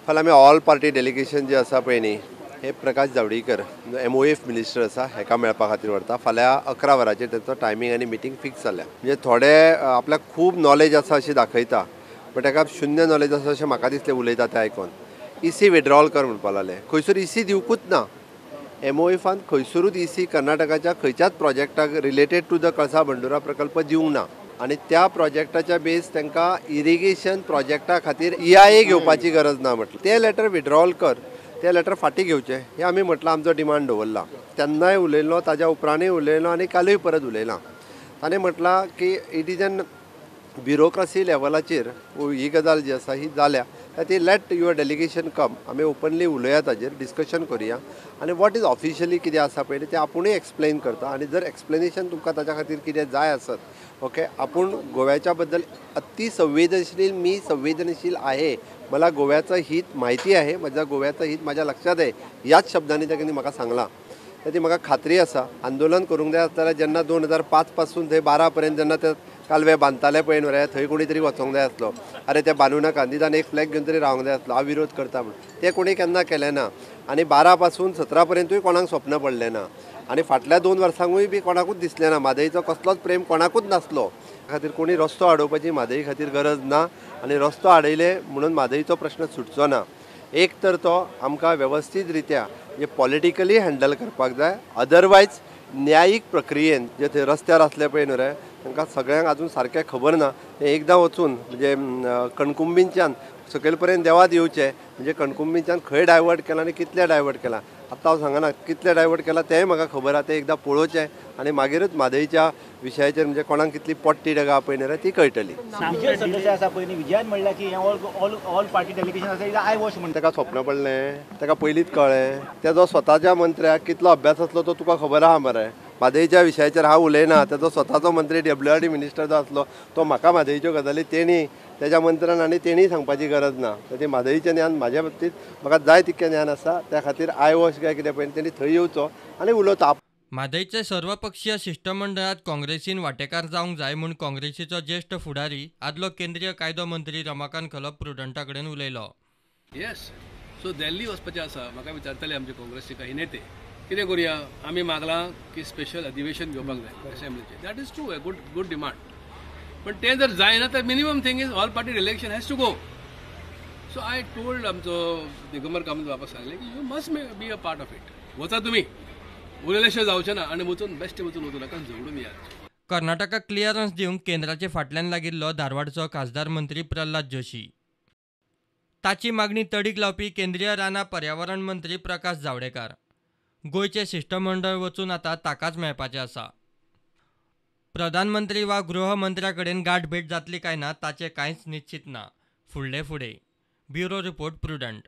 फाल्यां आमी all party delegation जे आसा पळय न्ही, हे प्रकाश जावडेकर MOF minister आसा हेका मेळपा खातीर व्हरता. फाल्यां 11 वरांचेर तेंचो टायमींग आनी मिटींग फिक्स जाल्या. म्हणजे थोडे आपल्याक खूब नॉलेज आसा अशी दाखयता, बट हेका शून्य नॉलेज आसा अशें म्हाका दिसलें उलयता तें आयकोन. इसी विड्रॉल कर म्हणपाक लागले, खंयसर इसी दिवकूच ना. MOFान खंयसरूच इसी कर्नाटकाच्या खंयच्याच प्रोजेक्टाक related to the Kalasa Bandura प्रकल्प दिवंक ना आनी त्या प्रोजेक्टाच्या बेस तांकां इरिगेशन प्रोजेक्टा खातीर EIA घेवपाची गरज ना म्हटलें. तें लेटर विड्रॉल कर, तें लेटर फाटीं घेवचें हें आमी म्हटलां, आमचो डिमांड दवरला. तेन्नाय उलयलो, ताज्या उपरांतूय उलयलो आनी कालूय परत उलयलां. ताणें म्हटलां की it is an bureaucracy लेवलाचेर ही गजाल जी आसा ही जाल्या, ती let your delegation कम, आमी ओपनली उलोवया, ताजेर डिस्कशन करुया आनी what is officially कितें आसा पळय तें आपुणूय एक्सप्लेन करता. आनी जर एक्सप्लेनेशन तुमकां ताच्या खातीर कितें जाय आसत, ओके, आपूण गोव्याच्या बद्दल अति संवेदनशील, मी संवेदनशील आहे, मला गोव्याचं हित माहिती आहे, माझ्या गोव्याचं हित माझ्या लक्षात आहे, ह्याच शब्दांनी तांणी म्हाका सांगलां. ती म्हाका खात्री आसा. आंदोलन करूंक जाय आसतना जेन्ना 2005 पासून थंय 12 पर्यंत जेन्ना ते कालवे बांदताले पळय न्हू रे, थंय कोणी तरी वचोंक जाय आसलो, अरे ते बांदू नाका, निदान एक फ्लॅग घेवन तरी रावंक जाय आसलो, हांव विरोध करता म्हणून. ते कोणी केन्ना केलें ना आनी 12 पासून 17 पर्यंतूय कोणाक स्वप्न पडलें ना आनी फाटल्या 2 वर्सांकूय बी कोणाकूच दिसलें ना. म्हादयचो कसलोच प्रेम कोणाकूच नासलो. खातीर कोणी रस्तो आडोवपाची म्हादय खातीर गरज ना आनी रस्तो आडयले म्हणून म्हादयचो प्रश्न सुटचो ना. एक तर तो आमकां वेवस्थीत रित्या म्हणजे पॉलिटिकली हँडल करपाक जाय, अदरवायज न्यायीक प्रक्रियेन जे थंय रस्त्यार आसले पळय न्हू रे, तांकां सगळ्यांक आजून सारकें खबर ना. ते एकदां वचून म्हणजे कणकुंबींच्यान सकयल पर्यंत देवात येवचे, म्हणजे कणकुंबींच्यान खंय डायवर्ट केला आनी कितले डायवर्ट केला आत्तां हांव सांगना, कितले डायवर्ट केला तेंय म्हाका खबर आसा. तें एकदां पळोवचें आनी मागीरूच म्हादयच्या विशयाचेर म्हणजे कोणाक कितली पोट्टी डगा पळय न्ही रे ती कळटली. आसा पळय विजयान म्हणल्यार की ऑल पार्टी डेलिगेशन आसा, I wash म्हणटा. ताका स्वप्न पडलें, ताका पयलींच कळ्ळें. तेजो स्वताच्या मंत्र्याक कितलो अभ्यास आसलो तो तुका खबर आहा मरे. म्हादयच्या विशयाचेर हांव उलयना, तेजो स्वताचो मंत्री WRD minister जो आसलो तो म्हाका म्हादयच्यो गजाली तेणी तेज्या मंत्र्यान आनी तेणी सांगपाची गरज ना. ते म्हादयचें ज्ञान म्हाज्या बाबतींत म्हाका जाय तितकें ज्ञान आसा, त्या खातीर I wash काय कितें पळय तेणी थंय येवचो आनी उलोवचो. म्हादयचे सर्वपक्षीय शिश्टमंडळांत काँग्रेसीन वांटेकार जावंक जाय म्हूण काँग्रेसीचो ज्येश्ठ फुडारी आदलो केंद्रीय कायदो मंत्री रमाकांत खलप प्रुडंटा कडेन उलयलो. येस, सो दिल्ली वचपाचें आसा. म्हाका विचारताले आमचे काँग्रेसचे काही नेते, कितें करुया, आमी मागलां की स्पेशल अधिवेशन घेवपाक जाय असेंब्लीचें. That is true, a good demand. पण तें जर जायना तर minimum thing is all party delegation has to go. So I told आमचो दिगंबर कामत बाबा सांगलें की you must be a part of it. वचा तुमी, उलयल्याशिवाय जावचें ना आनी वचून बेश्टें वचून वचूं नाका, झगडून यात. कर्नाटकाक क्लियरन्स दिवंक केंद्राचे फाटल्यान लागिल्लो धारवाडचो खासदार मंत्री प्रल्हाद जोशी. ताची मागणी तडीक लावपी केंद्रीय रानां पर्यावरण मंत्री प्रकाश जावडेकर. गोंयचें शिश्टमंडळ वचून आतां ताकाच मेळपाचें आसा. प्रधानमंत्री वा गृहमंत्र्या कडेन गांठभेट जातली काय ना ताचें कांयच निश्चित ना. फुडले फुडें. Bureau report, Prudent.